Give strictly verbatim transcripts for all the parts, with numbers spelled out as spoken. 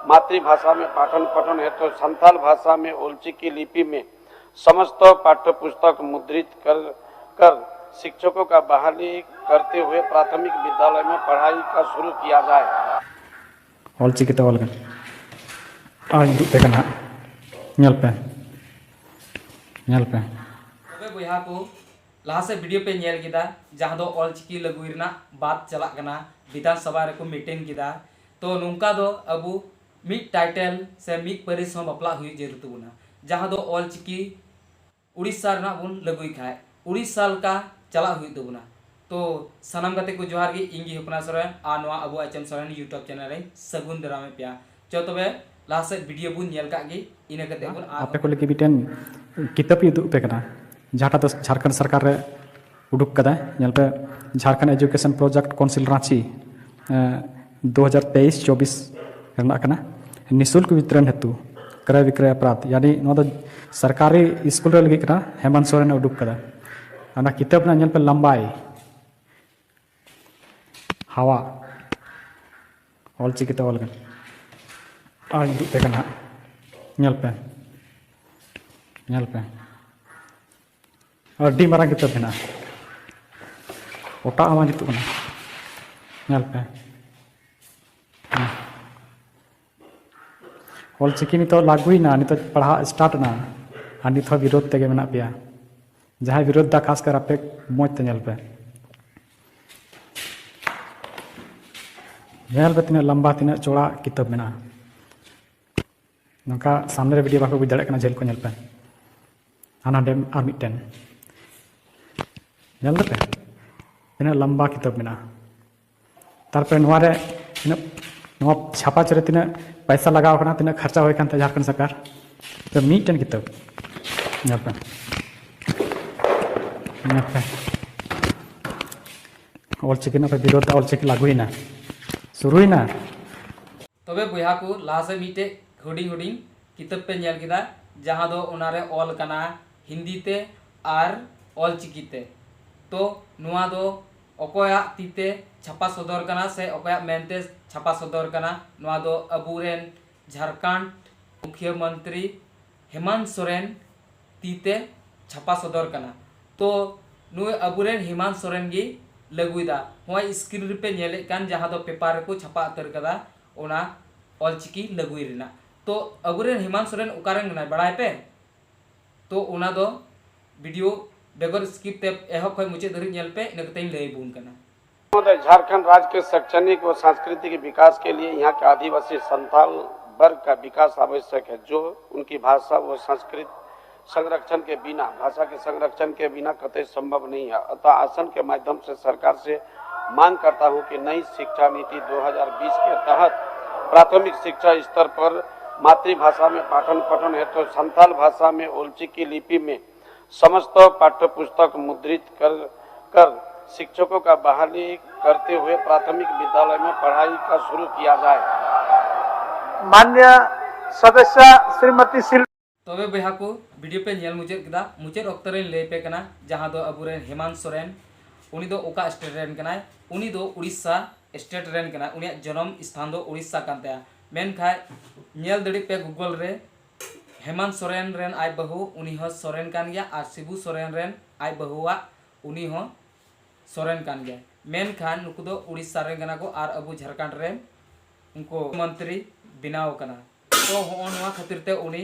मातृभाषा में पाठन पठन हेतु संथाल भाषा में ओलचिकी लिपि में समस्त पाठ्य पुस्तक मुद्रित कर कर शिक्षकों का बहाली करते हुए प्राथमिक विद्यालय में पढ़ाई का शुरू किया जाए। ᱚᱞᱪᱤᱠᱤ ᱛᱮ ᱚᱞ ᱠᱟᱱᱟ᱾ ᱟᱨ ᱩᱫᱩᱜ ᱯᱮ ᱠᱟᱱᱟ ᱦᱟᱸᱜ᱾ ᱧᱮᱞ ᱯᱮ᱾ ᱧᱮᱞ ᱯᱮ᱾ ᱛᱚᱵᱮ ᱵᱚᱭᱦᱟ ᱠᱚ, ᱞᱟᱦᱟ ᱥᱮᱫ ᱵᱷᱤᱰᱤᱭᱳ ᱯᱮ ᱧᱮᱞ ᱠᱮᱫᱟ, ᱡᱟᱦᱟᱸ ᱫᱚ ᱚᱞᱪᱤᱠᱤ ᱞᱟᱹᱜᱩᱭ ᱨᱮᱱᱟᱜ ᱵᱟᱛ ᱪᱟᱞᱟᱜ ᱠᱟᱱᱟ, ᱵᱤᱫᱷᱟᱱ ᱥᱚᱵᱷᱟ ᱨᱮᱠᱚ ᱢᱤᱴᱤᱝ ᱠᱮᱫᱟ᱾ ᱛᱚ ᱱᱚᱝᱠᱟ ᱫᱚ ᱟᱵᱚ ᱢᱤᱫ ᱴᱟᱭᱴᱮᱞ ᱥᱮ ᱢᱤᱫ ᱯᱟᱹᱨᱤᱥ ᱦᱚᱸ ᱵᱟᱯᱞᱟᱜ ᱦᱩᱭᱩᱜ ᱡᱟᱹᱨᱩᱲ ᱛᱟᱵᱚᱱᱟ, ᱡᱟᱦᱟᱸ ᱫᱚ ᱚᱞᱪᱤᱠᱤ ᱩᱲᱤᱥᱥᱟ ᱨᱮᱱᱟᱜ ᱵᱚᱱ ᱞᱟᱹᱜᱩᱭ ᱠᱷᱟᱡ ᱩᱲᱤᱥᱥᱟ ᱞᱮᱠᱟ ᱪᱟᱞᱟᱜ ᱦᱩᱭᱩᱜ ᱛᱟᱵᱚᱱᱟ᱾ ᱛᱚ ᱥᱟᱱᱟᱢ ᱜᱟᱛᱮ ᱠᱚ ᱡᱚᱦᱟᱨ ᱜᱮ, ᱤᱧ ᱜᱮ ᱦᱚᱯᱱᱟ ᱥᱚᱨᱮᱱ ᱟᱨ ᱱᱚᱣᱟ ᱟᱵᱚ H M Soren YouTube channel ᱨᱮᱧ ᱥᱟᱹᱜᱩᱱ ᱫᱟᱨᱟᱢᱮᱫ ᱯᱮᱭᱟ᱾ ᱪᱚ ᱛᱚᱵᱮ ᱞᱟᱦᱟ ᱥᱮᱫ ᱵᱷᱤᱰᱤᱭᱳ ᱵᱚᱱ ᱧᱮᱞ ᱠᱟᱜ ᱜᱮ, ᱤᱱᱟᱹ ᱠᱟᱛᱮ ᱵᱚᱱ ᱟᱯᱮ ᱠᱚ ᱞᱟᱹᱜᱤᱫ ᱢᱤᱫᱴᱮᱱ ᱠᱤᱛᱟᱹᱵ ᱤᱧ ᱩᱫᱩᱜ ᱟᱯᱮ ᱠᱟᱱᱟ, ᱡᱟᱦᱟᱸᱴᱟᱜ ᱫᱚ ᱡᱷᱟᱲᱠᱷᱚᱸᱰ ᱥᱚᱨᱠᱟᱨ ᱨᱮ ᱩᱰᱩᱠ ᱠᱟᱫᱟ᱾ ᱧᱮᱞ ᱯᱮ, Jharkhand education project council Ranchi, ᱮᱸ, ᱫᱩ ᱦᱟᱡᱟᱨ ᱛᱮᱭᱤᱥ ᱪᱚᱵᱵᱤᱥ ᱨᱮᱱᱟᱜ ᱠᱟᱱᱟ᱾ ᱱᱤᱥᱩᱞᱠ ᱵᱤᱛᱨᱚᱱ ᱦᱮᱛᱩ ᱠᱨᱚᱭ ᱵᱤᱠᱨᱚᱭ ᱚᱯᱨᱟᱫᱷ, ᱭᱟᱱᱤ ᱱᱚᱣᱟ ᱫᱚ ᱥᱚᱨᱠᱟᱨᱤ ᱥᱠᱩᱞ ᱨᱮ ᱞᱟᱹᱜᱤᱫ ᱠᱟᱱᱟ, ᱦᱮᱢᱟᱱᱛ ᱥᱚᱨᱮᱱ ᱮ ᱩᱰᱩᱠ ᱠᱟᱫᱟ᱾ ᱚᱱᱟ ᱠᱤᱛᱟᱹᱵ ᱨᱮᱱᱟᱜ ᱧᱮᱞ ᱯᱮ ᱞᱟᱢᱵᱟᱭ, ᱦᱟᱣᱟ, ᱚᱞᱪᱤᱠᱤ ᱛᱮ ᱚᱞ ᱠᱟᱱᱟ᱾ ᱟᱨ ᱩᱫᱩᱜ ᱯᱮ ᱠᱟᱱᱟ ᱦᱟᱸᱜ᱾ ᱧᱮᱞ ᱯᱮ᱾ ᱧᱮᱞ ᱯᱮ᱾ ᱟᱹᱰᱤ ᱢᱟᱨᱟᱝ ᱠᱤᱛᱟᱹᱵ ᱢᱮᱱᱟᱜᱼᱟ᱾ ᱚᱴᱟᱜ ᱦᱚᱸ ᱵᱟᱝ ᱡᱩᱛᱩᱜ ᱠᱟᱱᱟ᱾ ᱧᱮᱞ ᱯᱮ᱾ ᱦᱮᱸ᱾ ᱚᱞᱪᱤᱠᱤ ᱱᱤᱛᱚᱜ ᱞᱟᱹᱜᱩᱭᱮᱱᱟ, ᱱᱤᱛᱚᱜ ᱯᱟᱲᱦᱟᱜ ᱥᱴᱟᱨᱴ ᱮᱱᱟ, ᱟᱨ ᱱᱤᱛ ᱦᱚᱸ ᱵᱤᱨᱳᱫᱷ ᱛᱮᱜᱮ ᱢᱮᱱᱟᱜ ᱯᱮᱭᱟ᱾ ᱡᱟᱦᱟᱸᱭ ᱵᱤᱨᱳᱫᱷ ᱫᱟ, ᱠᱷᱟᱥ ᱠᱟᱨ ᱟᱯᱮ ᱢᱚᱡᱽ ᱛᱮ ᱧᱮᱞ ᱯᱮ᱾ ᱧᱮᱞ ᱯᱮ ᱛᱤᱱᱟᱹᱜ ᱞᱟᱢᱵᱟ, ᱛᱤᱱᱟᱹᱜ ᱪᱚᱲᱟ ᱠᱤᱛᱟᱹᱵ ᱢᱮᱱᱟᱜᱼᱟ᱾ ᱱᱚᱝᱠᱟ ᱥᱟᱢᱱᱮ ᱨᱮ ᱵᱷᱤᱰᱤᱭᱳ ᱵᱟᱠᱚ ᱵᱩᱡᱽ ᱫᱟᱲᱮᱭᱟᱜ ᱠᱟᱱᱟ, ᱡᱷᱟᱹᱞ ᱠᱚ ᱧᱮᱞ ᱯᱮ᱾ ᱟᱨ ᱱᱚᱰᱮ ᱟᱨ ᱢᱤᱫᱴᱮᱱ ᱧᱮᱞ ᱫᱟᱯᱮ, ᱛᱤᱱᱟᱹᱜ ᱞᱟᱢᱵᱟ ᱠᱤᱛᱟᱹᱵ ᱢᱮᱱᱟᱜᱼᱟ᱾ ᱛᱟᱨᱯᱚᱨᱮ ᱱᱚᱣᱟ ᱨᱮ ᱛᱤᱱᱟᱹᱜ, ᱱᱚᱣᱟ ᱪᱷᱟᱯᱟ ᱪᱮ ᱨᱮ ᱛᱤᱱᱟᱹᱜ ᱯᱚᱭᱥᱟ ᱞᱟᱜᱟᱣ ᱠᱟᱱᱟ, ᱛᱤᱱᱟᱹᱜ ᱠᱷᱚᱨᱪᱟ ᱦᱩᱭ ᱠᱟᱱ ᱛᱟᱭᱟ ᱡᱷᱟᱲᱠᱷᱚᱸᱰ ᱥᱚᱨᱠᱟᱨ᱾ ᱛᱚ ᱢᱤᱫᱴᱮᱱ ᱠᱤᱛᱟᱹᱵ ᱧᱮᱞ ᱯᱮ, ᱧᱮᱞ ᱯᱮ, ᱚᱞᱪᱤᱠᱤ ᱨᱮᱱᱟᱜ ᱯᱮ ᱵᱤᱨᱳᱫᱷ ᱫᱟ, ᱚᱞᱪᱤᱠᱤ ᱞᱟᱹᱜᱩᱭᱮᱱᱟ, ᱥᱩᱨᱩᱭᱮᱱᱟ᱾ ᱛᱚᱵᱮ ᱵᱚᱭᱦᱟ ᱠᱚ, ᱞᱟᱦᱟ ᱥᱮᱫ ᱢᱤᱫᱴᱮᱡ ᱦᱩᱰᱤᱧ ᱦᱩᱰᱤᱧ ᱠᱤᱛᱟᱹᱵ ᱯᱮ ᱧᱮᱞ ᱠᱮᱫᱟ, ᱡᱟᱦᱟᱸ ᱫᱚ ᱚᱱᱟᱨᱮ ᱚᱞ ᱠᱟᱱᱟ ᱦᱤᱱᱫᱤ ᱛᱮ ᱟᱨ ᱚᱞ ᱪᱤᱠᱤ ᱛᱮ᱾ ᱛᱚ ᱱᱚᱣᱟ ᱫᱚ ᱚᱠᱚᱭᱟᱜ ᱛᱤ ᱛᱮ ᱪᱷᱟᱯᱟ ᱥᱚᱫᱚᱨ ᱠᱟᱱᱟ ᱥᱮ ᱚᱠᱚᱭᱟᱜ ᱢᱮᱱᱛᱮ ᱪᱷᱟᱯᱟ ᱥᱚᱫᱚᱨ ᱠᱟᱱᱟ᱾ ᱱᱚᱣᱟ ᱫᱚ ᱟᱵᱚᱨᱮᱱ ᱡᱷᱟᱲᱠᱷᱚᱸᱰ ᱢᱩᱠᱷᱭᱟᱹ ᱢᱚᱱᱛᱨᱤ ᱦᱮᱢᱟᱱᱛ ᱥᱚᱨᱮᱱ ᱛᱤ ᱛᱮ ᱪᱷᱟᱯᱟ ᱥᱚᱫᱚᱨ ᱠᱟᱱᱟ᱾ ᱛᱚ ᱱᱩᱭ ᱟᱵᱚᱨᱮᱱ ᱦᱮᱢᱟᱱᱛ ᱥᱚᱨᱮᱱ ᱜᱮ ᱞᱟᱹᱜᱩᱭᱮᱫᱟ᱾ ᱱᱚᱜᱼᱚᱭ ᱥᱠᱨᱤᱱ ᱨᱮᱯᱮ ᱧᱮᱞᱮᱫ ᱠᱟᱱ, ᱡᱟᱦᱟᱸ ᱫᱚ ᱯᱮᱯᱟᱨ ᱨᱮᱠᱚ ᱪᱷᱟᱯᱟ ᱩᱛᱟᱹᱨ ᱠᱟᱫᱟ, ᱚᱱᱟ ᱚᱞᱪᱤᱠᱤ ᱞᱟᱹᱜᱩᱭ ᱨᱮᱱᱟᱜ᱾ ᱛᱚ ᱟᱵᱚᱨᱮᱱ ᱦᱮᱢᱟᱱᱛ ᱥᱚᱨᱮᱱ ᱚᱠᱟᱨᱮᱱ ᱠᱟᱱᱟᱭ ᱵᱟᱲᱟᱭ ᱯᱮ? ᱛᱚ ᱚᱱᱟ ᱫᱚ ᱵᱷᱤᱰᱤᱭᱳ ᱵᱮᱜᱚᱨ ᱥᱠᱤᱯ ᱛᱮ ᱮᱦᱚᱵ ᱠᱷᱚᱱ ᱢᱩᱪᱟᱹᱫ ᱫᱷᱟᱹᱨᱤᱡ ᱧᱮᱞ ᱯᱮ, ᱤᱱᱟᱹ ᱠᱟᱛᱮᱧ ᱞᱟᱹᱭ ᱟᱵᱚᱱ ᱠᱟᱱᱟ᱾ झारखंड राज्य के शैक्षणिक व सांस्कृतिक विकास के लिए यहाँ के आदिवासी संथाल वर्ग का विकास आवश्यक है, जो उनकी भाषा व संस्कृति संरक्षण के बिना, भाषा के संरक्षण के बिना कतई संभव नहीं है। अतः आसन के माध्यम से सरकार से मांग करता हूं कि नई शिक्षा नीति दो हज़ार बीस के तहत प्राथमिक शिक्षा स्तर पर मातृभाषा में पाठन पठन हेतु संथाल भाषा में ओलचिकी लिपि में समस्त पाठ्य पुस्तक मुद्रित कर कर शिक्षकों का बहाली करते हुए प्राथमिक विद्यालय में पढ़ाई का शुरू किया जाए। माननीय सदस्य श्रीमती सिल तᱚᱵᱮ ᱵᱚᱭᱦᱟ ᱠᱚ, ᱵᱷᱤᱰᱤᱭᱳ ᱯᱮ ᱧᱮᱞ ᱢᱩᱪᱟᱹᱫ ᱠᱮᱫᱟ᱾ ᱢᱩᱪᱟᱹᱫ ᱚᱠᱛᱚ ᱨᱮᱧ ᱞᱟᱹᱭ ᱯᱮ ᱠᱟᱱᱟ, ᱡᱟᱦᱟᱸ ᱫᱚ ᱟᱵᱚᱨᱮᱱ ᱦᱮᱢᱟᱱᱛ ᱥᱚᱨᱮᱱ, ᱩᱱᱤ ᱫᱚ ᱚᱠᱟ ᱥᱴᱮᱴ ᱨᱮᱱ ᱠᱟᱱᱟᱭ? ᱩᱱᱤ ᱫᱚ ᱩᱲᱤᱥᱥᱟ ᱥᱴᱮᱴ ᱨᱮᱱ ᱠᱟᱱᱟᱭ᱾ ᱩᱱᱤᱭᱟᱜ ᱡᱚᱱᱚᱢ ᱥᱛᱷᱟᱱ ᱫᱚ ᱩᱲᱤᱥᱥᱟ ᱠᱟᱱ ᱛᱟᱭᱟ᱾ ᱢᱮᱱᱠᱷᱟᱱ ᱧᱮᱞ ᱫᱟᱲᱮᱜ ᱯᱮ ᱜᱩᱜᱚᱞ ᱨᱮ, ᱦᱮᱢᱟᱱᱛ ᱥᱚᱨᱮᱱ ᱨᱮᱱ ᱟᱡ ᱵᱟᱹᱦᱩ, ᱩᱱᱤ ᱦᱚᱸ ᱥᱚᱨᱮᱱ ᱠᱟᱱ ᱜᱮᱭᱟ, ᱟᱨ ᱥᱤᱵᱩ ᱥᱚᱨᱮᱱ ᱨᱮᱱ ᱟᱡ ᱵᱟᱹᱦᱩᱣᱟᱜ, ᱩᱱᱤ ᱦᱚᱸ ᱥᱚᱨᱮᱱ ᱠᱟᱱ ᱜᱮᱭᱟ᱾ ᱢᱮᱱᱠᱷᱟᱱ ᱱᱩᱠᱩ ᱫᱚ ᱩᱲᱤᱥᱥᱟ ᱨᱮᱱ ᱠᱟᱱᱟ ᱠᱚ ᱟᱨ ᱟᱵᱚ ᱡᱷᱟᱲᱠᱷᱚᱸᱰ ᱨᱮᱱ ᱩᱱᱠᱩ ᱢᱚᱱᱛᱨᱤ ᱵᱮᱱᱟᱣ ᱠᱟᱱᱟ᱾ ᱛᱚ ᱦᱚᱸᱜᱼᱚ ᱱᱚᱣᱟ ᱠᱷᱟᱹᱛᱤᱨ ᱛᱮ ᱩᱱᱤ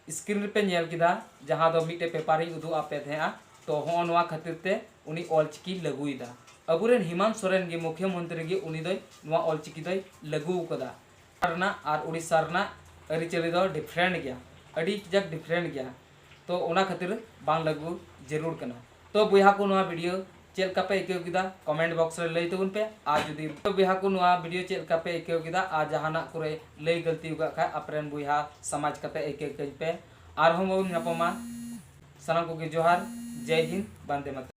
ᱥᱠᱨᱤᱱ ᱨᱮᱯᱮ ᱧᱮᱞ ᱠᱮᱫᱟ, ᱡᱟᱦᱟᱸ ᱫᱚ ᱢᱤᱫᱴᱮᱡ ᱯᱮᱯᱟᱨᱤᱧ ᱩᱫᱩᱜ ᱟᱫ ᱯᱮ ᱛᱟᱦᱮᱸᱜᱼᱟ᱾ ᱛᱚ ᱦᱚᱸᱜᱼᱚ ᱱᱚᱣᱟ ᱠᱷᱟᱹᱛᱤᱨ ᱛᱮ ᱩᱱᱤ ᱚᱞᱪᱤᱠᱤ ᱞᱟᱹᱜᱩᱭᱮᱫᱟ᱾ ᱟᱵᱚᱨᱮᱱ ᱦᱮᱢᱟᱱᱛ ᱥᱚᱨᱮᱱ ᱜᱮ ᱢᱩᱠᱷᱭᱟᱹ ᱢᱚᱱᱛᱨᱤ ᱜᱮ ᱩᱱᱤ ᱫᱚᱭ ᱱᱚᱣᱟ ᱚᱞᱪᱤᱠᱤ ᱫᱚᱭ ᱞᱟᱹᱜᱩ ᱟᱠᱟᱫᱟ᱾ ᱨᱮᱱᱟᱜ ᱟᱨ ᱩᱲᱤᱥᱥᱟ ᱨᱮᱱᱟᱜ ᱟᱹᱨᱤᱪᱟᱹᱞᱤ ᱫᱚ ᱰᱤᱯᱷᱟᱨᱮᱱᱴ ᱜᱮᱭᱟ, ᱟᱹᱰᱤ ᱠᱟᱡᱟᱠ ᱰᱤᱯᱷᱟᱨᱮᱱᱴ ᱜᱮᱭᱟ᱾ ᱛᱚ ᱚᱱᱟ ᱠᱷᱟᱹᱛᱤᱨ ᱵᱟᱝ ᱞᱟᱹᱜᱩ ᱡᱟᱹᱨᱩᱲ ᱠᱟᱱᱟ᱾ ᱛᱚ ᱵᱚᱭᱦᱟ ᱠᱚ, ᱱᱚᱣᱟ ᱵᱷᱤᱰᱤᱭᱳ ᱪᱮᱫ ᱞᱮᱠᱟ ᱯᱮ ᱟᱹᱭᱠᱟᱹᱣ ᱠᱮᱫᱟ, ᱠᱚᱢᱮᱱᱴ ᱵᱚᱠᱥ ᱨᱮ ᱞᱟᱹᱭ ᱛᱟᱵᱚᱱ ᱯᱮ᱾ ᱟᱨ ᱡᱩᱫᱤ, ᱛᱚ ᱵᱚᱭᱦᱟ ᱠᱚ, ᱱᱚᱣᱟ ᱵᱷᱤᱰᱤᱭᱳ ᱪᱮᱫ ᱞᱮᱠᱟ ᱯᱮ ᱟᱹᱭᱠᱟᱹᱣ ᱠᱮᱫᱟ ᱟᱨ ᱡᱟᱦᱟᱱᱟᱜ ᱠᱚᱨᱮ ᱞᱟᱹᱭ ᱜᱟᱹᱞᱛᱤ ᱟᱠᱟᱫ ᱠᱷᱟᱡ ᱟᱯᱮᱨᱮᱱ ᱵᱚᱭᱦᱟ ᱥᱚᱢᱟᱡᱽ ᱠᱟᱛᱮ ᱟᱹᱭᱠᱟᱹᱣ ᱠᱟᱹᱧ ᱯᱮ᱾ ᱟᱨᱦᱚᱸ ᱵᱚᱱ ᱧᱟᱯᱟᱢᱟ᱾ ᱥᱟᱱᱟᱢ ᱠᱚᱜᱮ ᱡᱚᱦᱟᱨ, ᱡᱟᱭ ᱦᱤᱱᱫ, ᱵᱟᱱᱫᱮ ᱢᱟᱛᱨᱚᱢ᱾